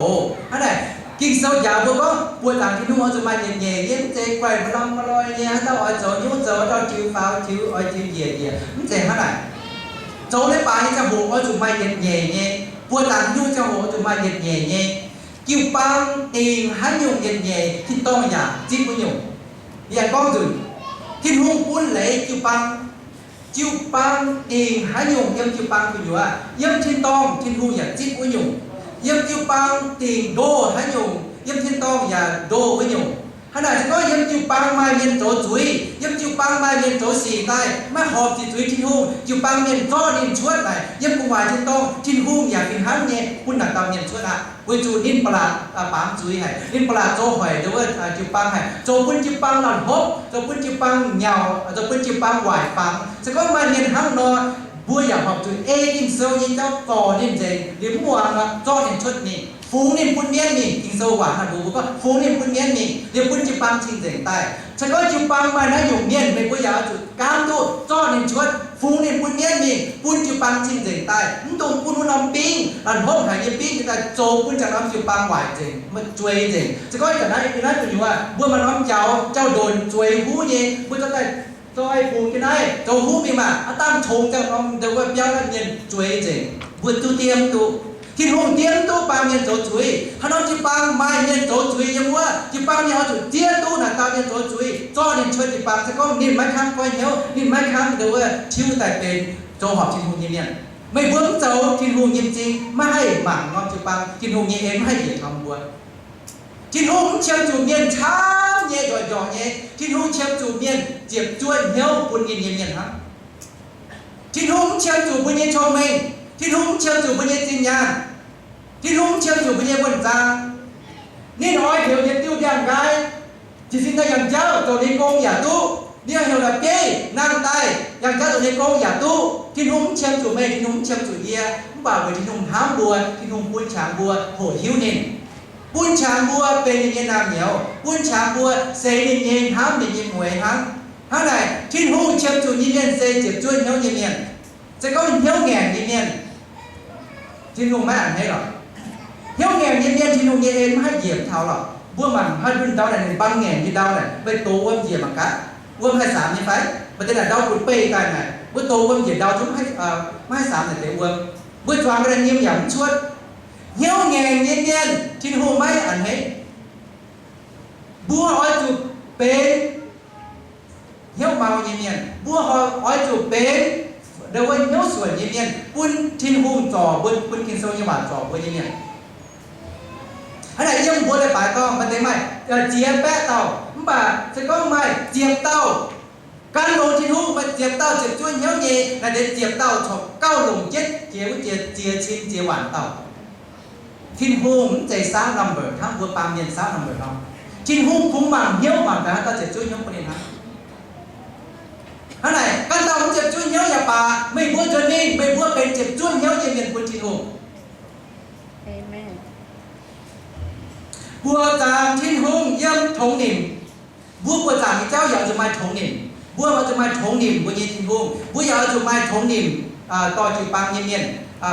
oc. Hnangv naaic, Ging-Sou njaaux mbuo gorngv buoqc zaangc Tin-Hungh oix zuqc maaih yietc nyeic nyei, mv zeiz guaih maiv lamh maiv loi nyei, haaix dauh oix zoux nyungc zoux, haaix dauh tiux faaux tiux, oix tiux njiec njiec, mv zeiz hnangv naaic. Zoux leiz-baaix nyei ziangh hoc oix zuqc maaih yietc nyeic nyei. Buoqc zaangc Tin-Hungh ziangh hoc oix zuqc maaih yietc nyeic nyei. Jiu-baang dingc haaix nyungc yietc nyeic, tin-dorngh yaac zipv wuov nyungc. Yaac gorngv nzunc, Tin-Hungh bun leiz jiu-baang. Jiu-baang dingc haaix nyungc yiem jiu-baang gu'nyuoz, yiem tin-dorngh Tin-Hungh yaac zipv wuov nyungc. Yiem jiu-baang dingc ndoh haaix nyungc, yiem tin-dorngh yaac ndoh wuov nyungc. Hnangv naaic se gorngv yiem jiu-baang maaih mienh zoux zuiz, yiem jiu-baang maaih mienh zoux sic daaih maiv horpc ziqc zuiz Tin-Hungh, jiu-baang mienh zorqv ninh cuotv naaic, yiem gu'nguaaic tin-dorngh Tin-Hungh yaac fih hnangv nyei bun naaic dauh mienh cuotv aqv. Weic zuqc ninh ba'laqc baamz zuiz haic, ninh ba'laqc zoux hoic nduov jiu-baang haic, zoux bun jiu-baang la'hopv, zoux bun jiu-baang nyauc, zoux bun jiu-baang waaic fangx. Se gorngv maaih mienh hnangv nor, mbuo yaac horpc zuqc ei Ging-Sou nyei jauv zorc ninh nzengc, liuz mv muangx nor zorqv ninh cuotv mingh, fungx ninh bun mienv mingh. Ging-Sou waac naaiv mbuox mbuo gorngv fungx ninh bun mienv mingh, liuz bun jiu-baang cing-nzengc daaih. Se gorngv jiu-baang maaih naaiv nyungc mienh, meih mbuo yaac oix zuqc gaamv duqv zorqv ninh cuotv, fungx ninh bun mienv mingh, bun jiu-baang cing-nzengc daaih. Mv dungx bun wuov norm bingv, la'hopv haic nyei bingv daaih zoux bun ziangx norm jiu-baang waaic nzengc, zueiz nzengc. Se gorngv ih zanc naaiv, ih naaiv gu'nyuoz mbuo maaih norm jaux, jauv-ndonx zueiz huv nyei, mbuo zorqv daaih zoi bungx jienv naaiv zoux huv mingh maah, aav dangh congx ziangx norm ndau wuov biauv naaiv mienh zueiz nzengc. Mbuo duqv diev mv duqv. Tin-Hungh diev mv duqv baamh mienh zoux zuiz. Haaix norm jiu-baang maaih mienh zoux zuiz yiem wuov, jiu-baang mienh oix zuqc diev duqv naaic dauh mienh zoux zuiz, zorqv ninh cuotv jiu-baang. Se gorngv ninh maiv kangv goiv hnyouv, ninh maiv kangv ndau wuov tiuv daaih benx zoux horpc Tin-Hungh nyei mienh. Meih mbuo mv zoux, Tin-Hungh nyei m'zing maiv haih mangc norm jiu-baang, Tin-Hungh nyei en maiv haih njiec taux mbuo. Tin-Hungh mv qiemx zuqc mienh camv nyei, njorqc njorqc nyei. Tin-Hungh qiemx zuqc mienh ziepc zuoqv hnyouv bun ninh nyei mienh hnangv. Tin-Hungh mv qiemx zuqc mbuo nyei cong-mengh. Tin-Hungh mv qiemx zuqc mbuo nyei zinh nyaanh. Tin-Hungh mv qiemx zuqc mbuo nyei wuonh zaang. Ninh oix heuc yietc diuh ndiangx-nqaai jiez sin daaih yangh jauv zoux ninh gong yaac duqv. Ninh oix heuc la'bieiv nangh daaih yangh jauv zoux ninh gong yaac duqv. Tin-Hungh mv qiemx zuqc meih, Tin-Hungh mv qiemx zuqc yie, mv baac weic Tin-Hungh hnamv mbuo, Tin-Hungh bun qangx mbuo hoqc hiuv ninh, bun qangx mbuo benx ninh nyei naamh nyouz, bun qangx mbuo seix ninh nyei, hnamv ninh nyei mueix hnangv. Hnangv naaic, Tin-Hungh qiemx zuqc nyei mienh se ziepc zuoqv hnyouv nyei mienh. Se gorngv hnyouv ngaengc nyei mienh, Tin-Hungh maiv a'hneiv lorqc. Hnyouv ngaengc nyei mienh, Tin-Hungh nyei en maiv haih njiec mv taux lorqc. Mbuo mangc haaix bun ndau naaic, ninh baeng ngaengc nyei ndau naaic, meih dox wuom njiec mangc gaax. Wuom haih samx nyei fai? Maaih deix naaic ndau butv-beih daaih naaic, mbuo dox wuom njiec ndau zungv maiv haih samx naaic deix wuom. Mbuo zuangx ga'naaiv nyim yaac mv cuotv. Hnyouv ngaengc nyei mienh, Tin-Hungh maiv a'hneiv. Mbuo oix zuqc benx hnyouv mau nyei mienh. Mbuo oix zuqc benx ndau wuov hnyouv suonc nyei mienh, bun Tin-Hungh zorc mbuo, bun Ging-Sou nyei waac zorc mbuo nyei mienh. Hnangv naaic yiem mbuo leiz-baaix dorngh maaih deix maaih ziex baeqv dauh, mv baac se gorngv maaih ziepc dauh gan longx Tin-Hungh, maaih ziepc dauh ziepc zuoqv hnyouv nyei, naaiv deix ziepc dauh corc gauh longc jienv jiex wuov jiex ziex cin ziex waanc dauh. Tin-Hungh mv zeiz saauv number hnangv mbuo baamh mienh saauv number nor. Tin-Hungh kungx mangc hnyouv mangc gaax haaix dauh ziepc zuoqv hnyouv bun ninh hnangv. Hnangv naaic, ganh dauh mv ziepc zuoqv hnyouv yaac baac, meih mbuo nzuonx mingh, meih mbuo benx ziepc zuoqv hnyouv nyei mienh bun Tin-Hungh. Buoqc zaangc Tin-Hungh yiem tongx nimc. Mbuo buoqc zaangc nyei jauv yaac oix zuqc maaih tongx nimc. Mbuo oix zuqc maaih tongx nimc mbuo nyei Tin-Hungh. Mbuo yaac oix zuqc maaih tongx nimc dorh jiu-baang nyei mienh,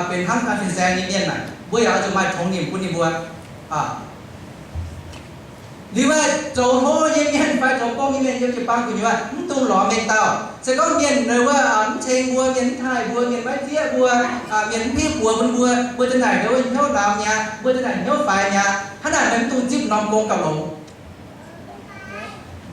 benx hnangv fin-saeng nyei mienh naaic, mbuo yaac oix zuqc maaih tongx nimc bun ninh mbuo. Liuz aeqv, zoux hlo nyei mienh fai zoux gong nyei mienh yiem jiu-baang gu'nyuoz mv dungx lorz mengh dauh. Se gorngv mienh wuov mv ceng mbuo, mienh mv taaih mbuo, mienh maiv zieqv mbuo, mienh mv piv buoz bun mbuo, mbuo za'naaic hnyouv namx mi'aqv, mbuo za'naaic hnyouv faix mi'aqv. Hnangv naaic meih mv dungx zipv norm gong gauh longx.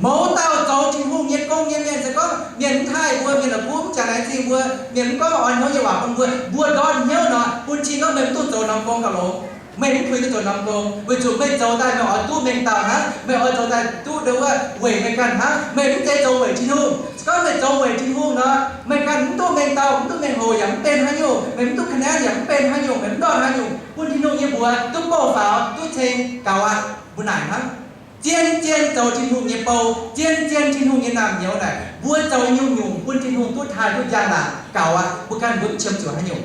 Mouz dauh zoux Tin-Hungh nyei gong nyei mienh, se gorngv mienh mv taaih mbuo, mienh la'kuqv mv jangx laengz zingh mbuo, mienh mv gorngv orn hnyouv nyei waac bun mbuo, mbuo ndortv hnyouv nor, bun cing gorngv meih mv dungx zoux norm gong gauh longx. Meih mv puix duqv zoux norm gong, weic zuqc meih zoux daaih meih oix duqv mengh dauh hnangv, meih oix zoux daaih duqv ndau wuov weic meih ganh hnangv. Meih mv zeiz zoux weic Tin-Hungh. Se gorngv meih zoux weic Tin-Hungh nor, meih ganh mv duqv mengh dauh, mv duqv mengh hoc yaac mv benx haaix nyungc, meih mv duqv ka'naenv yaac mv benx haaix nyungc, meih mv ndortv haaix nyungc, bun Tin-Hungh nyei mbuox duqv bouh faaux, duqv ceng gaux aqv. Mbuo naaic hnangv. Zien-zien zoux Tin-Hungh nyei bou, zien-zien Tin-Hungh nyei naamh nyouz naaic, mbuo zoux nyungc-nyungc bun Tin-Hungh duqv taaih duqv njang-laangc gaux aqv. Mbuo ganh mbuo mv qiemx zuqc haaix nyungc.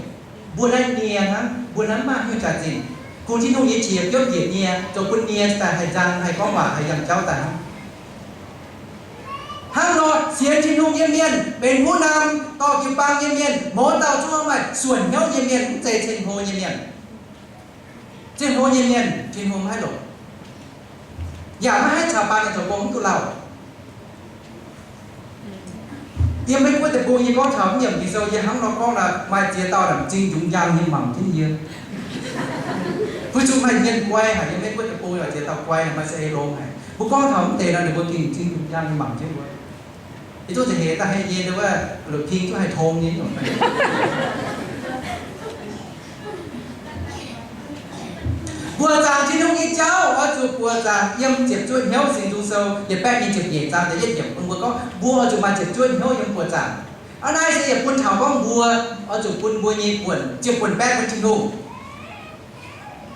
Mbuo naaiv nie hnangv, mbuo naaiv mv maaih haaix nyungc jaax-zinh. Kungx Tin-Hungh nyei qiex biopv njiec nie, zoux bun nie daaih haih nzang, haih gorngv waac, haih yangh jauv daaih hnangv. Hnangv nor, sienx Tin-Hungh nyei mienh, benx wuov naamh dorh jiu-baang nyei mienh, mouz dauh zungv maaih suonc hnyouv nyei mienh, mv zeiz ceng-hlo nyei mienh. Ziangh hoc nyei mienh Tin-Hungh maiv haih longc, yaac maiv haih caux baan ninh zoux gong mv duqv lauh. Yiem Meiv Guoqv deic-bung yie gorngv taux mv nyiemc Ging-Sou, yie hnangv nor gorngv naaic, maaih ziex dauh m'zing njungx njang nyei mangc jienv yie. Mbuo zuqc maaih mienh guai haic, yiem Meiv Guoqv deic-bung maaih ziex dauh guai haic, maaih za'eix longx haic. Mbuo gorngv taux mv deix nor, ninh mbuo gengh m'zing njungx njang nyei mangc jienv mbuo. Yie zungv za'heix daaih hei nyei, wuov luoqc ping zungv haih tong nyei. Buoqc zaangc Tin-Hungh nyei jauv oix zuqc buoqc zaangc yiem ziepc zuoqv hnyouv. Singx Nzung Sou yietc baeqv nyic ziepc nyeic zaang da'yietv yiemc bun mbuo gorngv mbuo oix zuqc maaih ziepc zuoqv hnyouv yiem buoqc zaangc. Aa, naaiv se yietc bun taux gorngv mbuo oix zuqc bun mbuo nyei buonc, ziepc buonc baeqv bun Tin-Hungh.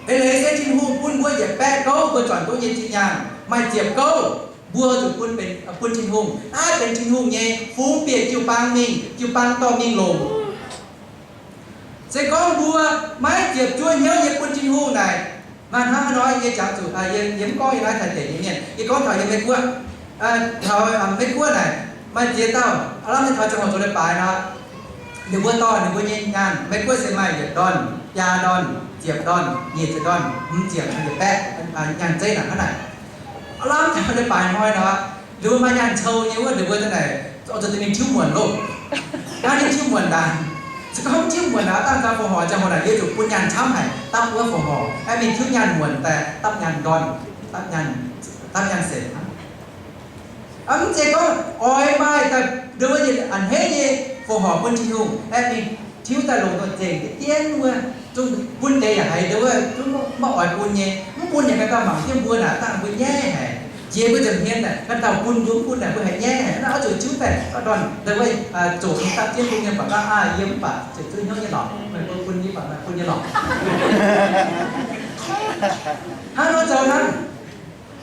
Eix leiz se Tin-Hungh bun mbuo yietc baeqv gouv, mbuo zuangx duqv nyei zinh nyaanh maaih ziepc gouv, mbuo zuqc bun benx, bun Tin-Hungh. Naaiv benx Tin-Hungh nyei fungx bieqc jiu-baang mingh, jiu-baang dorh mingh longc. Se gorngv mbuo maiv ziepc zuoqv hnyouv nyei bun Tin-Hungh naaic, maaih hnangv haaix nor? Yie jangx zuqc, yie, yie mv gorngv yie naaiv Taiv deic nyei mienh, yie gorngv taux yiem Meiv Guoqv. Taux Meiv Guoqv naaic, maaih ziex dauh, aav lamh mienh taux ziangh hoc zoux leiz-baaix nor, ninh mbuo dorh ninh mbuo nyei nyaanh, Meiv Guoqv se maaih yietc ndorn, biaa ndorn, ziepc ndorn, nyic ziepc ndorn, hmz ziepc, yietc baeqv, nyaanh zeiv naaic hnangv naaic. Aav lamh taux leiz-baaix hnoi nor, ninh mbuo maaih nyaanh cou nyei wuov, ninh mbuo daaih naaic, oix zuqc daaih mingh tiuv muonc loh. Naaiv ninh tiuv muonc ndaangc. Se gorngv tiuv muonc ndaangc, dangh zaux fongc horc ziangh hoc naaic, yie zuqc bun nyaanh camv haic, dapv wuov fongc horc, aengx mingh tiuv nyaanh muonc daaih dapv nyaanh ndorn, dapv nyaanh, dapv nyaanh senc hnangv. Mv zeiz gorngv oix maaih daaih ndo wuov yietc a'hneiv nyei fongc horc bun Tin-Hungh, aengx mingh tiuv daaih longc nor nzengc deix jienv wuov, zungv bun deix yaac haiz ndo wuov zungv maiv oix bun nyei. Mv bun yaac ganh dauh mangc jienv mbuo naaic dangh mbuo nyaiv haic. Jiex mbuo nza'hmien naaic, ganh dauh bun mbuo mv bun naaic mbuo haiz nyaiv haic. Naaiv oix zuqc tiuv daaih gauh ndorn, ndo wuov zoqc dapv jienv bun nyei baac gauh aa yiem mv baac ziepc zuoqv hnyouv nyei lorqc, meih mbuo bun nyei baac meih bun nyei lorqc. Hnangv nor zoux hnangv.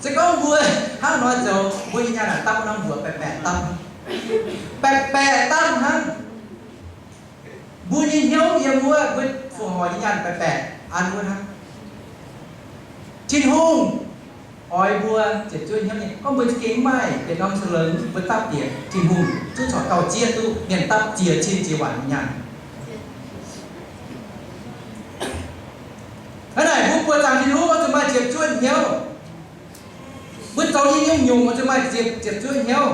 Se gorngv mbuo hnangv nor zoux, mbuo nyei nyaanh naaic dapv wuov norm mbuoqc baeqc baeqc dapv, baeqc baeqc dapv hnangv. Mbuo nyei hnyouv yiem wuov, mbuo fongc horc nyei nyaanh baeqc baeqc an wuov hnangv. Tin-Hungh oix mbuo ziepc zuoqv hnyouv nyei, gorngv mbuo za'gengh mv maaih yietc norm sa'lengx mbuo dapv bieqc Tin-Hungh, zungv corc gauh zieqv duqv mienh dapv ziex cin ziex waanc nyei nyaanh. Hnangv naaic mbuo buoqc zaangc Tin-Hungh oix zuqc maaih ziepc zuoqv hnyouv. Mbuo zoux nyei nyungc-nyungc oix zuqc maaih ziepc, ziepc zuoqv hnyouv.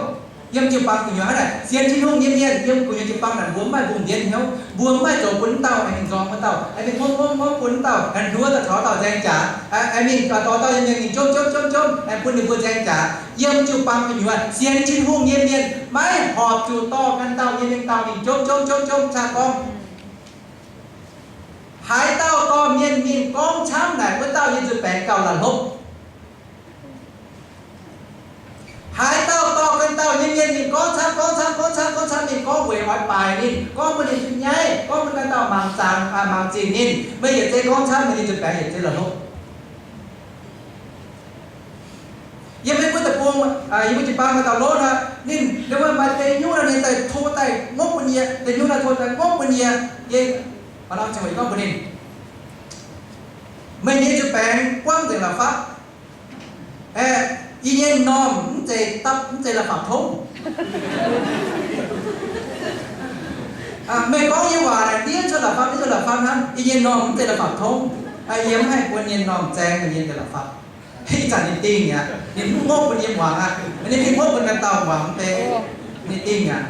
Yiem jiu-baang gu'nyuoz hnangv naaic, sienx Tin-Hungh nyei mienh yiem gu'nyuoz jiu-baang naaic mbuo mv maaih mbungh ndiev hnyouv, mbuo mv maaih zoux bun wuov dauh, aengx mingh nzorng wuov dauh, aengx mingh hmuangv hmuangv hmuangv bun wuov dauh, aengx nduov dauh caux dauh nzaeng jaax, aengx mingh dorh dauh yiem mienh mingh jomv jomv jomv jomv, aengx bun ninh mbuo nzaeng jaax. Yiem jiu-baang gu'nyuoz sienx Tin-Hungh nyei mienh maiv horpc zuqc dorh ganh dauh nyei mienh dauh mingh jomv jomv jomv jomv. Caqv gorngv haaix dauh dorh mienh mingh gorngv camv naaic, wuov dauh nyei nzuih baengx gauh la'hlopv. Haaix dauh dorh ganh dauh nyei mienh mingh gorngv camv, gorngv camv, gorngv camv, gorngv camv, mingh gorngv weic oix baaic ninh, gorngv bun ninh nyaiv, gorngv bun ganh dauh mangc zaangc, mangc zinc ninh, meih yietc zei gorngv camv, meih nyei nzuih baengx yietc zei la'hlopv. Yiem Meiv Guoqv deic-bung, yiem wuov jiu-baang maaih dauh lov nor, ninh, ninh wuov maaih deix nyungc nor, ninh daaih tov daaih ngopv bun yie, deix nyungc nor tov daaih ngopv bun yie, yie, maaih norm ziangh hoc yie gorngv mbuox ninh, meih nyei nzuih baengx buangv nzengc la'fapv. Aeqv, yie nyei m'normh mv zeiz dapv, mv zeiz la'fapv tongv. Meih gorngv nyei waac naaic ndiev cuotv la'fapv, ndiev cuotv la'fapv hnangv. Yie nyei m'normh mv zeiz la'fapv tongv. Yie mv haih bun yie m'normh zaeng yie nyei la'fapv. Ih zanc ninh dingh mi'aqv. Ninh mv ngopv bun yie muangx aqv. Ninh mingh ngopv bun ganh dauh muangx mv bei. Ninh dingh mi'aqv.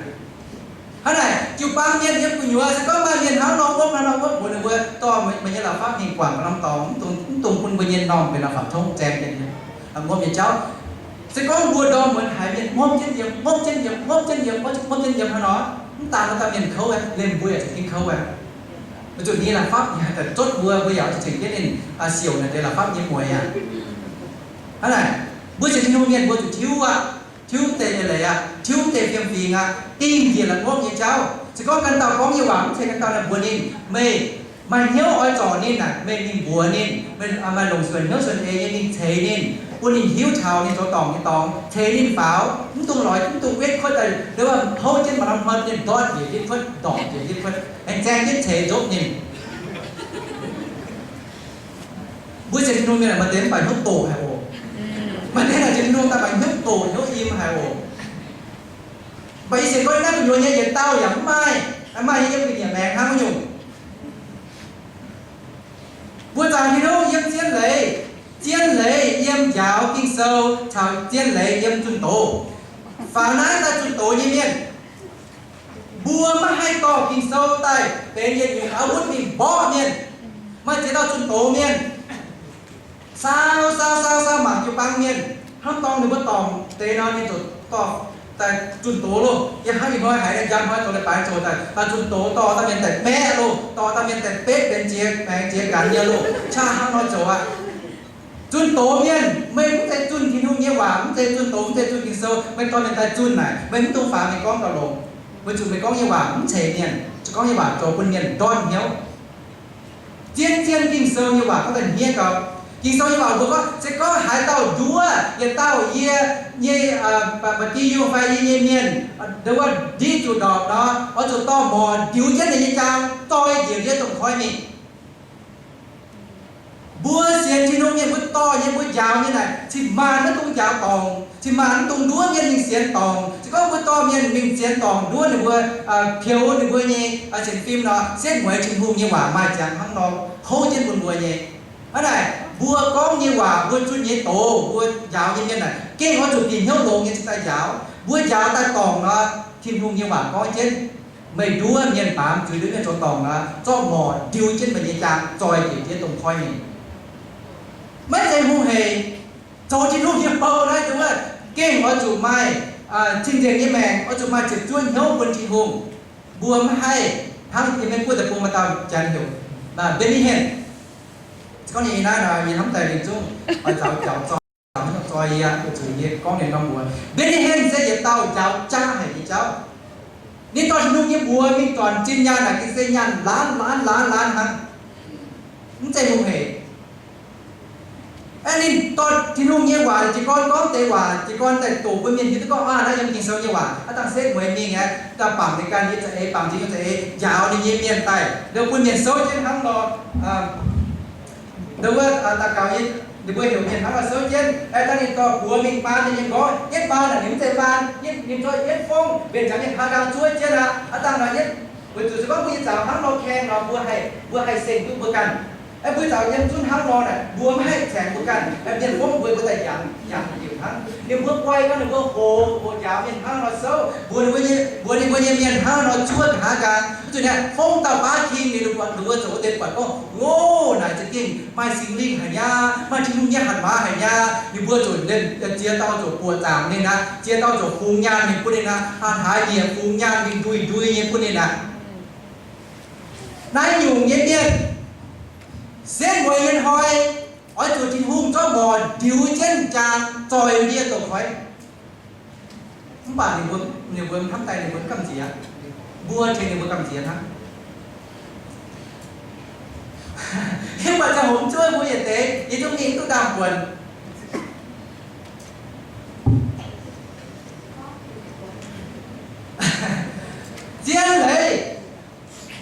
Hnangv naaic, jiu-baang mienh yiem gu'nyuoz se gorngv maaih mienh hnangv nor ngopv, hnangv nor ngopv mbuox ninh mbuo, dorh meih nyei la'fapv mingh guangc norm dorngx, mv dungx bun mbuo nyei m'normh benx la'fapv tongv zaeng jienv nyei, ngopv nyei jauv. Se gorngv mbuo ndorm muonz haiz mienh ngopv jienv yiem, ngopv jienv yiem, ngopv jienv yiem, ngopv jienv yiem hnangv nor, mv daan wuov dauh mienh kouv, liemh mbuo yaac za'gengh kouv aqv. Weic zuqc ninh la'fapv ninh haih daaih zotv mbuo, mbuo yaac oix zuqc cingx jienv ninh siouc naaic deix la'fapv nyei mueiz aqv. Hnangv naaic, mbuo sienx Tin-Hungh mienh mbuo zuqc tiuv aqv, tiuv deix leiz aqv, tiuv deix fiem-fingx aqv, dingh njiec la'ngopv nyei jauv. Se gorngv ganh dauh gorngv nyei waac mv ceix ganh dauh naaic mbuox ninh, meih maaih hnyouv oix zorc ninh naaic, meih mingh mbuox ninh, meih maaih longc suonc hnyouv suonc eix nyei mingh ceix ninh, bun ninh hiuv taux ninh zoux dorngc nyei dorngx, ceix ninh faaux, mv dungx lorz, mv dungx wetv kuotv daaih, houv jienv maaih norm hnoi ninh ndortv njiec ndiev kuotv, ndortv njiec ndiev kuotv, aengx zaeng jienv ceix nzopv ninh. Mbuo sienx Tin-Hungh mienh maaih deix mv baac hnyouv doqc haic oc. Maaih deix naaic sienx Tin-Hungh daaih baac hnyouv doqc hnyouv im haic oc. Mv baac yie sienx gorngv naaiv gu'nyuoz nyei yietc dauh yaac mv maaih, maaih nyei yiem ga'nyiec maengx hnangv wuov nyungc. Mbuo zaangc Tin-Hungh yiem zien leiz, zien leiz yiem njaaux Ging-Sou caux zien leiz yiem zunh doz. Faaux naaiv daaih zunh doz nyei mienh, mbuo maiv haih dorh Ging-Sou daaih benx yietc nyungc อาวุธ mingh mborqv mienh. Maaih ziex dauh zunh doz mienh, saau, saau, saau, saau mangc jiu-baang mienh, hnamv dorngc ninh mbuo dorngc deix nor, ninh ziouc dorh daaih zunh doz loh. Yie hnamv ih hnoi haiz njang hnoi zoux leiz-baaix zoux daaih, daaih zunh doz dorh dauh mienh daaih maeqv loh, dorh dauh mienh daaih betv benx ziex maengx ziex nqanx nyei loh. Qaqv hnangv nor zoux aqv. Zunh doz mienh, meih mv zeiz zunh Tin-Hungh nyei waac, mv zeiz zunh doz, mv zeiz zunh Ging-Sou, meih dorh mienh daaih zunh naaic, meih mv dungx faaux mingh gorngv gauh longx, weic zuqc meih gorngv nyei waac mv ceix mienh, se gorngv nyei waac zoux bun mienh ndortv hnyouv. Zien, zien Ging-Sou nyei waac gorngv daaih hniev gau. Ging-Sou nyei waac mbuo gorngv, se gorngv haaix dauh nduov yietc dauh yie nyei ba'gi yungh fai yie nyei mienh, ndo wuov ndiqv zuqc ndorpc nor, oix zuqc dorh morc ndiux jienv ninh nyei jaang, zoi njiec ndiev dongh koiv mingh. Mbuo sienx Tin-Hungh mienh mbuo dorh nyei, mbuo njaaux nyei naaic, cin-maanc maiv dungx njaaux dorngc, cin-maanc maiv dungx nduov mienh mingh sienx dorngc. Se gorngv mbuo dorh mienh mingh sienx dorngc, nduov ninh mbuo, peux ninh mbuo nyei sienx fim nor, setv mueiz Tin-Hungh nyei waac maaih ziangx hnangv nor houv jienv bun mbuo nyei. Hnangv naaic, mbuo gorngv nyei waac, mbuo zunh nyei doz, mbuo njaaux nyei mienh naaic, gengh oix zuqc bieqc hnyouv longx nyei cingx daaih njaaux. Mbuo njaaux daaih dorngc nor, Tin-Hungh nyei waac gorngv jienv, meih nduov mienh, baamz zuiz nduov mienh zoux dorngc nor, zorqv morc ndiux jienv meih nyei jaang, zoi njiec ndiev dongh koiv mingh. Maiv zeiz hungh hec. Zoux Tin-Hungh nyei bou naaiv, dongh wuov gengh oix zuqc maaih cing-nzengc nyei maengc, oix zuqc maaih ziepc zuoqv hnyouv bun Tin-Hungh. Mbuo maiv haih hnangv yiem Meiv Guoqv deic-bung maaih dauh janx heuc Benny Hinn. Gorngv ninh naaiv nor, yie hnamv daaih ninh zungv oix zaux jaux zoi, zoi yie, weic zuqc yie gorngv ninh norm mbuox. Benny Hinn se yietc dauh njaaux jaav haic nyei jauv. Ninh dorh Tin-Hungh nyei mbuox mingh zornc zinh nyaanh naaic, gengh se nyaanh laanv laanv laanv laanv hnangv. Mv zeiz hungh hec. Aeqv, ninh dorh Tin-Hungh nyei waac, jiez gorn gorngv deix waac, jiez gorn daaih doqc bun mienh hiuv duqv gorngv, aa, naaiv yiem Ging-Sou nyei waac. Aav dangh setv mueiz mingh aeqv, daaih bangc ninh ganh nyei za'eix, bangc Tin-Hungh za'eix, njaaux ninh nyei mienh daaih, ndo bun mienh souv jienv hnangv nor. Ndo wuov daux gaux nyei, ninh mbuo heuc mienh hnangv nor souv jienv. Aeqv, dangh ninh dorh buoz mingh maan ninh nyei nqorngv, yietv maan naaic ninh mv zeiz maan, yietv ninh zorqv yietv fongv mbenc jangx mienh haa nqaang zuov jienv aqv. Aav dangh nor yietv, weic zuqc se gorngv mbuo nyei zaux hnangv nor kaeng nor, mbuo haih, mbuo haih seng duqv mbuo ganh. Aeqv, mbuo zaux yiem zunv hnangv nor naaic, mbuo maiv haih caengx mbuo ganh. Aeqv, mienh fongv mbuo, mbuo daaih yangh, yangh yiemc hnangv. Ninh mbuo guai nor, ninh mbuo hoqc, hoqc njaaux mienh hnangv nor souv, mbuox ninh mbuo nyei, mbuox ninh mbuo nyei mienh hnangv nor zuov nqa'haav nqaang. Zuqc naaiv fongv dauh baav king, ninh mbuo, ninh mbuo ziouc wuov deix buatc gorngv, o, naaic za'gengh maaih Singx Lingh haic nyei, maaih Tin-Hungh nyei hatc maaz haic nyei. Ninh mbuo ziouc ziex dauh ziouc buoqc zaangc ninh aqv, ziex dauh ziouc fungx nyaanh mingh bun ninh aqv, hnangv haaix nyungc fungx nyaanh mingh ndui-ndui nyei bun ninh aqv. Naaiv nyungc nyei mienh, setv mueiz nyei hnoi, oix zuqc Tin-Hungh zorqv morc ndiux jienv jaang zoih ndiev douz-koiv. Mv baac ninh mbuo, ninh mbuo hnamv daaih ninh mbuo mv gamh nziex. Mbuo tengx ninh mbuo gamh nziex hnangv. Mv baac ziangh hoc mv zuov mbuo yietc deix, yie zungv mingh duqv ndaamv-buonc. Zien leiz,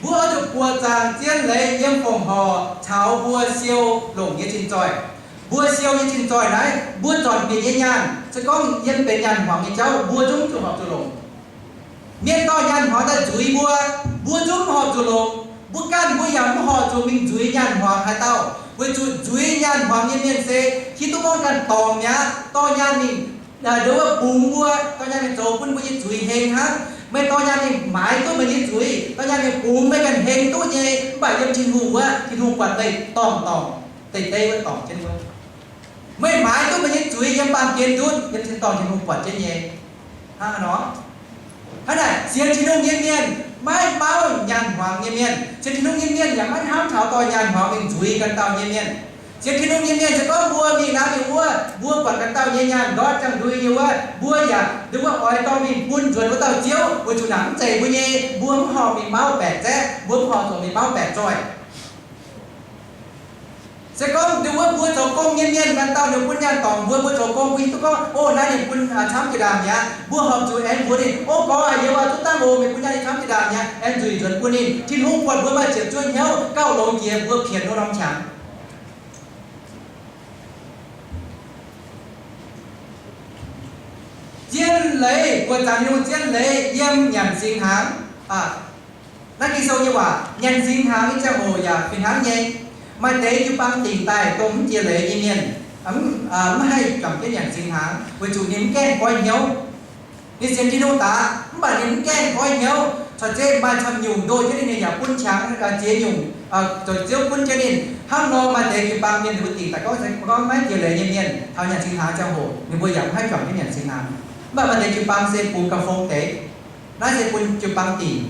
mbuo oix zuqc buoqc zaangc zien leiz yiem fongc horc caux mbuo siou longc nyei tin-zoih. Mbuo siou nyei tin-zoih naaiv, mbuo zornc bieqc nyei nyaanh, se gorngv yiem benx nyaanh hmuangx nyei jauv, mbuo zungv zuqc horpc zuqc longc. Mienh dorh nyaanh hmuangx daaih nzuiz mbuo, mbuo zungv mv horpc zuqc longc. Mbuo ganh mbuo yaac mv horpc zuqc mingh nzuiz nyaanh hmuangx haaix dauh, weic zuqc nzuiz nyaanh hmuangx nyei mienh se hiuv duqv gorngv ganh dorngc mi'aqv, dorh nyaanh mingh, ndo wuov bungx mbuo, dorh nyaanh mingh zoux bun mbuo nyei zuiz heng hnangv. Meih dorh nyaanh mingh maaiz duqv meih nyei zuiz, dorh nyaanh mingh bungx meih ganh heng duqv nyei. Mv baac yiem Tin-Hungh wuov, Tin-Hungh buatc meih dorngc-dorngc, deix-deix wuov dorngc jienv wuov. Meih maaiz duqv meih nyei zuiz yiem baamh gen ndutv, yiem tin-dorngh Tin-Hungh buatc jienv nyei. Hnangv nor, hnangv naaic sienx Tin-Hungh nyei mienh maiv mauv nyaanh hmuangx nyei mienh. Sienx Tin-Hungh nyei mienh yaac maiv hnamv taux dorh nyaanh hmuangx mingh nzuiz ganh dauh nyei mienh. Sienx Tin-Hungh nyei mienh se gorngv mbuo mingh naaiv mingh wuov, mbuo buatc ganh dauh nyei nyaanh ndortv ziangh ndui nyei wuov, mbuo yaac ndo wuov oix dorh mingh bun nzuonx wuov dauh ziouv, weic zuqc naaic mv zeiz mbuo nyei, mbuo mv horpc mingh mauv baeqc zaeqv, mbuo mv horpc zuqc mingh mauv baeqc zoih. Se gorngv ndo wuov mbuo zoux gong nyei mienh ganh dauh ninh bun nyaanh dorngc mbuo, mbuo zoux gong mbuo hiuv duqv gorngv, o, naaiv ninh bun camv jiex ndaangc mi'aqv, mbuo horpc zuqc aengx mbuox ninh, o, gorx aac, yie oix duqv dangh oc, meih bun nyaanh camv jiex ndaangc mi'aqv, aengx nzuih nzuonx bun ninh. Tin-Hungh buatc mbuo maaih ziepc zuoqv hnyouv gauh longx jiex mbuo pienx wuov norm qangx. Zien leiz, buoqc zaangc Tin-Hungh zien leiz yiem nyanc singx hnaangx. Naaiv Ging-Sou nyei waac, nyanc singx hnaangx nyei ziangh hoc yaac fih hnangv nyei. Maaih deix jiu-baang dingc daaih dongh mv jiex leiz nyei mienh, mv haih juangc jienv nyanc singx hnaangx, weic zuqc ninh mv gaengh goiv hnyouv. Ninh sienx Tin-Hungh daaih, mv baac ninh mv gaengh goiv hnyouv, corc zeiv maaih camv nyungc ndoh jienv ninh, ninh yaac bun qangx ziex nyungc, zoux Ziouv bun jienv ninh. Hnangv nor maaih deix jiu-baang mienh ninh mbuo dingc daaih gorngv, gorngv maiv jiex leiz nyei mienh taux nyanc singx hnaangx ziangh hoc ninh mbuo yaac mv haih juangc jienv nyanc singx hnaangx. Mv baac maaih deix jiu-baang se bungx gauh fong deix. Naaiv se bun jiu-baang dingc.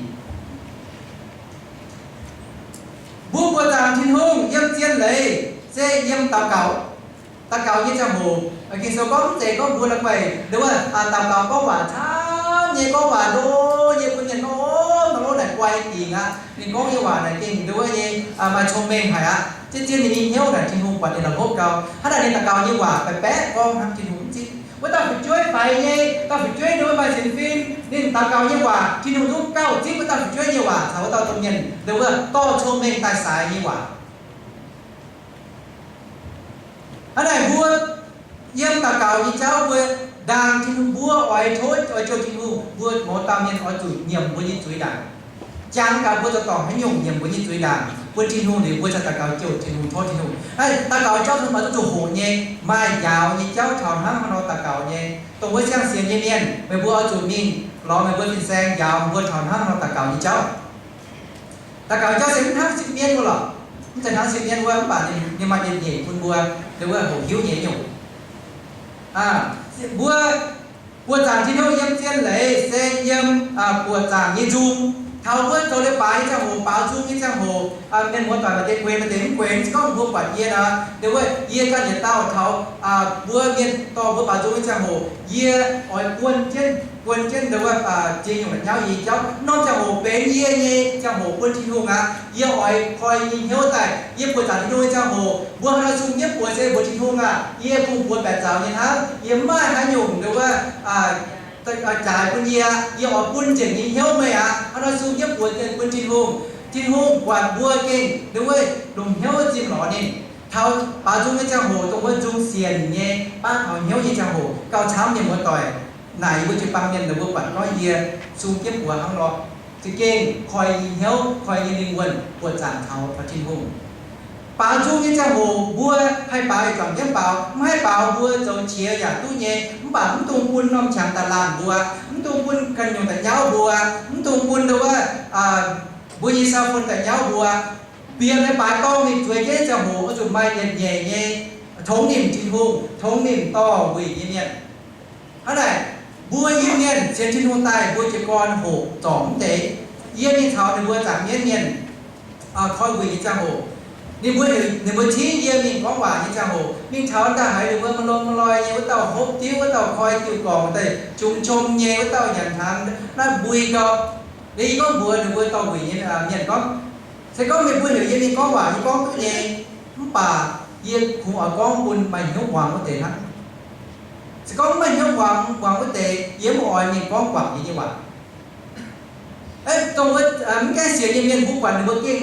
Mbuo buoqc zaangc Tin-Hungh yiem zien leiz se yiem daux gaux. Daux gaux nyei ziangh hoc, Ging-Sou gorngv mv zeiz gorngv mbuo la'guaih nduov, daux gaux gorngv waac camv nyei, gorngv waac ndo nyei, bun mienh gorngv, o, nor lov naaic guai dingc aqv. Ninh gorngv nyei waac naaic gengh nduov nyei, maaih cong-mengh haic aqv. Zien-zien ninh nyei hnyouv naaic Tin-Hungh buatc ninh la'hopv gau. Hnangv naaic ninh daux gaux nyei waac baeqc baeqc gorngv hnangv Tin-Hungh mv zipv. Wuov dauh fu'jueiv faix nyei, dauh fu'jueiv nduov maaih sienx fim, ninh daux gaux nyei waac Tin-Hungh zungv gauh zipv wuov dauh fu'jueiv nyei waac caux wuov dauh domh mienh nduov dorh cong-mengh daaih saaix nyei waac. Hnangv naaic mbuo yiem daux gaux nyei jauv mbuo ndaangc Tin-Hungh, mbuo oix tov oix jouh Tin-Hungh, mbuo mouz dauh mienh oix zuqc nyiemc mbuo nyei zuiz ndaangc. Jangx gaax mbuo zoux dorngc haaix nyungc nyiemc mbuo nyei zuiz ndaangc bun Tin-Hungh liuz, mbuo cingx daux gaux jouh Tin-Hungh, tov Tin-Hungh. Naaiv daux gaux jauv mbuo maiv zuqc hoqc nyei, maaih njaaux nyei jauv taux hnangv haaix nor daux gaux nyei. Dongh wuov siang-sienx nyei mienh, meih mbuo oix zuqc mingh lorz meih mbuo fin-saeng njaaux mbuo taux hnangv haaix nor daux gaux nyei jauv. Daux gaux jauv se mv hnangv sipv mienv wuov lorqc. Mv zeiz hnangv sipv mienv wuov, mv baac ninh maaih yietc nyeic bun mbuo, wuov hoqc hiuv nyei nyungc. Mbuo buoqc zaangc Tin-Hungh yiem zien leiz se yiem buoqc zaangc nyei nzung. Taux mbuo zoux leiz-baaix nyei ziangh hoc, baaux nzung nyei ziangh hoc, mienh muoz doic maaih deix guenx, maaih deix mv guenx. Se gorngv mbuo buatc yie nor, nduov, yie ganh yietc dauh taux mbuo mienh dorh mbuo baaux nzung nyei ziangh hoc, yie oix buonv jienv, buonv jienv nduov, ziex nyungc la'nyauv yie nyei jauv. Norm ziangh hoc benx yie nyei ziangh hoc bun Tin-Hungh aqv. Yie oix koi yie nyei hnyouv daaih, yie buoqc zaangc Tin-Hungh nyei ziangh hoc, mbuo hnangv nor sung jienv buoz se mbuox Tin-Hungh aqv, yie kungx buoz baeqc zaux nyei hnangv, yie mv maaih haaix nyungc nduov jaaix bun yie. Yie oix bun nzengc yie nyei hnyouv meih aqv. Hnangv nor sung jienv buoz bun Tin-Hungh. Tin-Hungh buatc mbuo gengh nduov longc hnyouv zimh lorz ninh. Taux baaux nzung nyei ziangh hoc, dongh wuov nzung sienc nyei, baav taux hnyouv nyei ziangh hoc, gauh camv nyei muoz-doic. Naaic yie mbuo jiu-baang mienh, ninh mbuo buatc gorngv yie sung jienv buoz hnangv nor, za'gengh koi yie nyei hnyouv, koi yie nyei lingh wuonh buoqc zaangc taux, taux Tin-Hungh. Baaux nzung nyei ziangh hoc mbuo haih baaux yietc zuangx jienv baaux, mv haih baaux mbuo zoux qiex yaac duqv nyei. Mv baac mv dungx bun norm qangx daaih laanh mbuo, mv dungx bun ganh nyungc daaih nyauv mbuo, mv dungx bun nduov mbuo nyei cell phone daaih nyauv mbuo. Bieqc leiz-baaix dorngh ninh zueiz jienv ziangh hoc oix zuqc maaih yietc nyeic nyei tongx nimc Tin-Hungh, tongx nimc dorh wuic nyei mienh. Hnangv naaic, mbuo Iu-Mienh sienx Tin-Hungh daaih, mbuo jiez gorn hoqc zorngc mv deix. Yie mingh taux ninh mbuo zaangc mienv mienh koi wuic nyei ziangh hoc, ninh mbuo heuc, ninh mbuo cingv yie mingh gorngv waac nyei ziangh hoc, mingh taux daaih haiz ninh mbuo ma'lom ma'loi nyei, wuov dauh hopv diuv, wuov dauh koi diuh gorngc daaih jungx qom nyei, wuov dauh nyanc hnaangx naaiv mbui gau. Liuz yie gorngv mbuox ninh mbuo dorh wuic nyei mienh gorngv, se gorngv meih mbuo heuc yie mingh gorngv waac, yie gorngv duqv nyei, mv baac yie kungx oix gorngv bun maaih hnyouv muangx wuov deix hnangv. Se gorngv mv maaih hnyouv muangx, muangx wuov deix, yie mv oix mingh gorngv guangc yie nyei waac. Dongh wuov mv gaengh sienx nyei mienh mbuo buatc ninh mbuo gengh